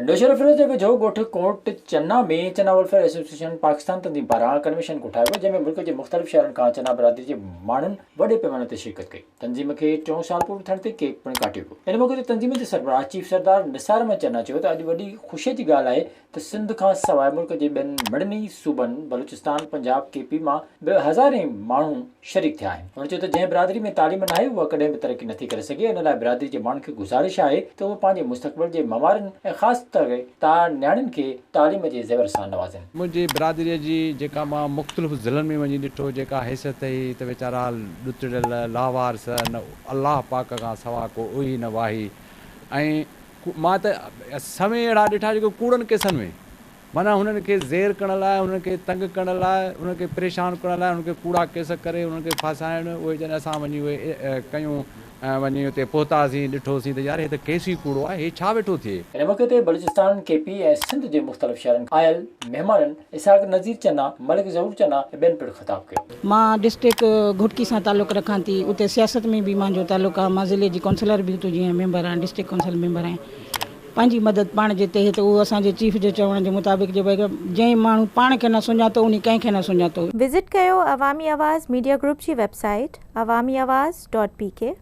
نوشهروفيروز جي ويجهو ڳوٺ ڪوٽ چنا ۾ چنا ويلفيئر ايسوسيئيشن پاڪستان تنظيم پاران ڪنوينشن ڪوٺايو ويو، جنهن ۾ ملڪ جي مختلف شهرن کان چنا برادري جي ماڻهن وڏي پيماني تي شرڪت ڪئي. تنظيم کي ٽيون سال پورو ٿيڻ تي ڪيڪ پڻ ڪاٽيو ويو. ان موقعي تي تنظيم جي سربراهه چيف سردار نثار احمد چنا چيو ته اڄ وڏي خوشي جي ڳالهه آهي ته سنڌ کان سواء ملڪ جي ٻين مڙني صوبن بلوچستان، پنجاب، ڪي پي مان به هزارين ماڻهو شريڪ ٿيا آهن. هن چيو ته جنهن برادري ۾ تعليم ناهي اها ڪڏهن به ترقي نٿي ڪري سگهي ان لاء برادري جي ماڻهن کي گذارش آهي ته اهي پنهنجي مستقبل جي معمارن ۽ خاص طور تار نياڻين کي تعليم جي زيور سان نوازين. منهنجي برادريء جي جيڪا مان مختلف ضلعن ۾ وڃي ڏٺو جيڪا حيثيت هئي ته ويچارا ڏتڙيل لاوارث نه الله پاڪ کان سوا ڪو اوهي نه واهي ۽ مان ته سوين اهڙا ڏٺا جيڪي ڪوڙن ڪيسن ۾ معنيٰ هنن کي زير ڪرڻ لاء، هنن کي تنگ ڪرڻ لاء، هنن کي پريشان ڪرڻ لاء هنن کي ڪوڙا ڪيس ڪري هنن کي ڦاسائڻ اهي جڏهن اسان وڃي اهي ڪيون ۽ وڃي اتي پهتاسين ڏٺوسين ته يار هي ته ڪيس ئي ڪوڙو آهي هي ڇا ويٺو ٿئي. ان موقعي تي بلوچستان، ڪي پي ۽ سنڌ جي مختلف شهرن کان آيل مهمانن اسحاق نذير چنا، ملڪ ظهور چنا ۽ ٻين پڻ خطاب ڪيو. مان ڊسٽرڪٽ گهوٽڪي سان تعلق رکان ٿي اتي سياست ۾ به مانجو تعلق آ مان ضلعي جي ڪونسلر به اتو جي آهيان ميمبر آهيان ڊسٽرڪٽ ڪونسل ميمبر آهيان پنهنجي مدد پاڻ جي تحت اهو اسان جي چيف جي چوڻ جي مطابق جي ڀئي جنهن ماڻهو پاڻ کي نه سڃاتو انهي ڪنهن کي نه سڃاتو. وزٽ ڪيو عوامي آواز ميڊيا گروپ جي website Awami Awaz dot P K.